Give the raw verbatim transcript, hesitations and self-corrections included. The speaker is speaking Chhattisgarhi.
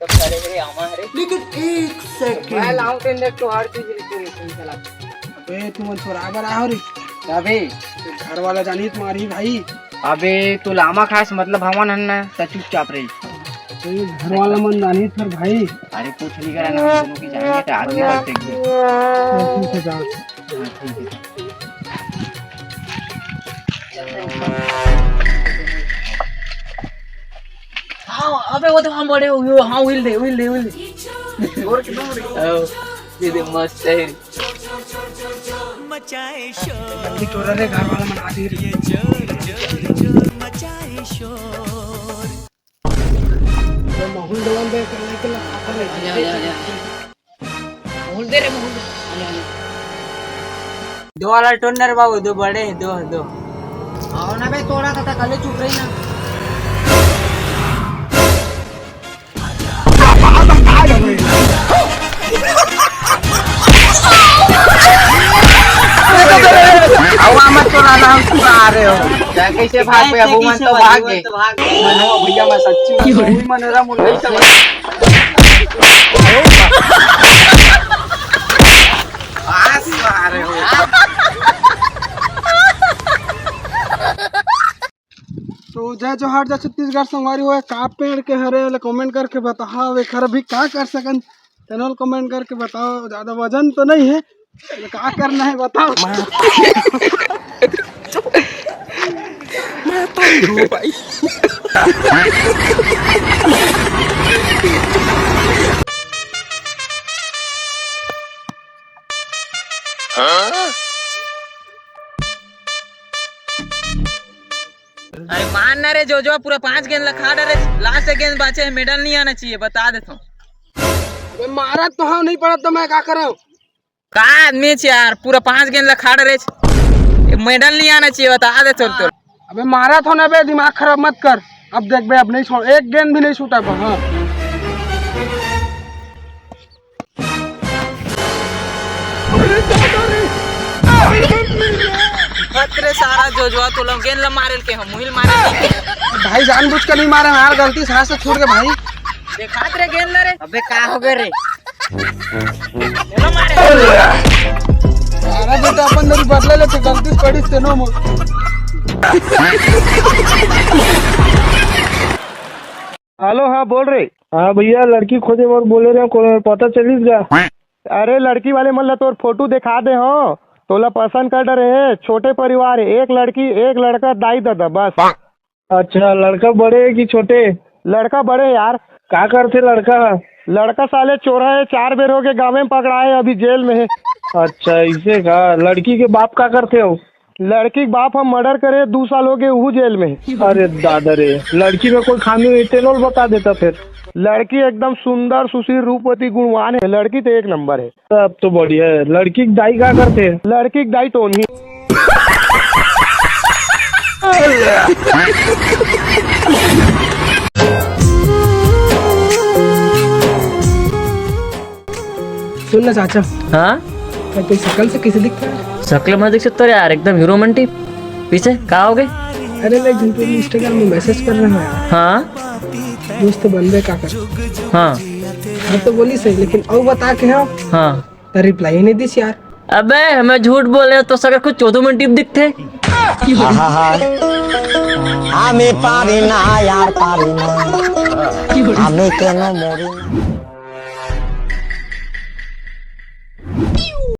सब सारे रे आमा हरे। लेकिन एक सेकंड। मैं लाऊं तेन देख तो हर चीज लेके रे तुम चला। अबे तुमन छोरा बड़ा हो रे। अबे घर वाला जानी तुम्हारी भाई। अबे तू लामा खास मतलब हवन हन ना, त चुपचाप रही। अबे घर वाला मन जानी सर भाई। अरे कुछ नहीं करा ना, हम दोनों की जानिए तो आदमी को देख दे। ठीक है, जाओ। हाँ, ठीक है। हाँ, अबे वो तो हम बड़े हुए, हाँ, उइल दे, उइल दे, उइल दे। और कितना बड़े? आओ, ये दे मस्त है। जल्दी चोरा रे, घर वाला मन आ गए रे। तो माहौल डोल दे, कर ले, कर ले, आता ले। आजा, आजा, आजा। माहौल दे रे, माहौल दे। आजा, आजा। दो वाला टोनर बाबू, दो बड़े हैं, दो, दो। आओ ना बे, तोड़ा था, था, कल चुप रही ना। अब मत चोराना, हम चुरा रहे हो। क्या कैसे भाग गए? अब वो मन तो भाग गए। मन हो भैया, मैं सच्ची में मन रहा, मुझे सब आस मारे हो। तो जय जोहार, जय छत्तीसगढ़ संगवारी हो, का पेड़ के हरे वाले कमेंट करके बताओ, एकर अभी का कर सकन, तेनोल कमेंट करके बताओ। ज्यादा वजन तो नहीं है, तो का करना है बताओ। मैं तो नहीं हूँ भाई। अरे मान ना रे जोजवा, पूरा पांच गेंद ला खा डारे, लास्ट गेंद बाचे है, मेडल नहीं आना चाहिए, बता देता हूँ। अबे मारा तो हाँ नहीं पड़ा तो मैं क्या करूँ? का आदमी छे यार, पूरा पांच गेंद ला खा डारे, मेडल नहीं आना चाहिए, बता देता हूँ। अबे मारा था ना बे, दिमाग खराब मत कर। अब देख बे, अब नहीं छोड़, एक गेंद भी नहीं छूटा बे, हाँ। अरे दादा रे। हत रे सारा जोजवा, तो लोग गेंद ला मारे के हम मुहिल मारे नहीं के। भाई जानबूझ के नहीं मारे यार, गलती से हाथ से छूट गए भाई। देखात रे गेंद ला रे। अबे का हो गए रे? चलो मारे। अरे बेटा अपन मेरी बदला लेते, गलती से पड़ी तेनो मोर। हेलो, हाँ बोल रे। हाँ भैया, लड़की खोजे बर बोले रहे, कोनो पता चलिस गा? अरे लड़की वाले मन ला तोर फोटो दिखा दे हो, तोला पसंद कर डरे हे। छोटे परिवार है, एक लड़की एक लड़का, दाई दादा बस। अच्छा, लड़का बड़े है कि छोटे? लड़का बड़े है यार। का करथे लड़का? लड़का साले चोरा है, चार बेर हो गए गाँव में पकड़ा है, अभी जेल में है। अच्छा, इसे का? लड़की के बाप का करथे हो? लड़की के बाप हम मर्डर करे, दू साल हो गए, उहू जेल में है। अरे दादा रे, लड़की में कोई खामी हुई तेनोल बता देता फिर। लड़की एकदम सुंदर, सुशील, रूपवती, गुणवान है, लड़की तो एक नंबर है। तब तो बढ़िया है। लड़की के दाई का करथे? लड़की के दाई तो नहीं। सुन ना चाचा। हाँ? मैं तेरी शकल से कैसे दिखता है? शकल में दिख सकता है यार, एकदम हीरो मंटी। पीछे का हो गए? अरे मैं जिन पे Instagram में मैसेज कर रहा है। हाँ। दोस्त बंदे का कर। हाँ। हाँ तो बोली सही, लेकिन और बता के हाँ। हाँ। तो रिप्लाई ही नहीं दिस यार। अबे हमें झूठ बोले तो सगर कुछ चौदह में टिप दिखते। आहा। हमें पारी ना यार, पारी ना। हमें केनो मोरी ना।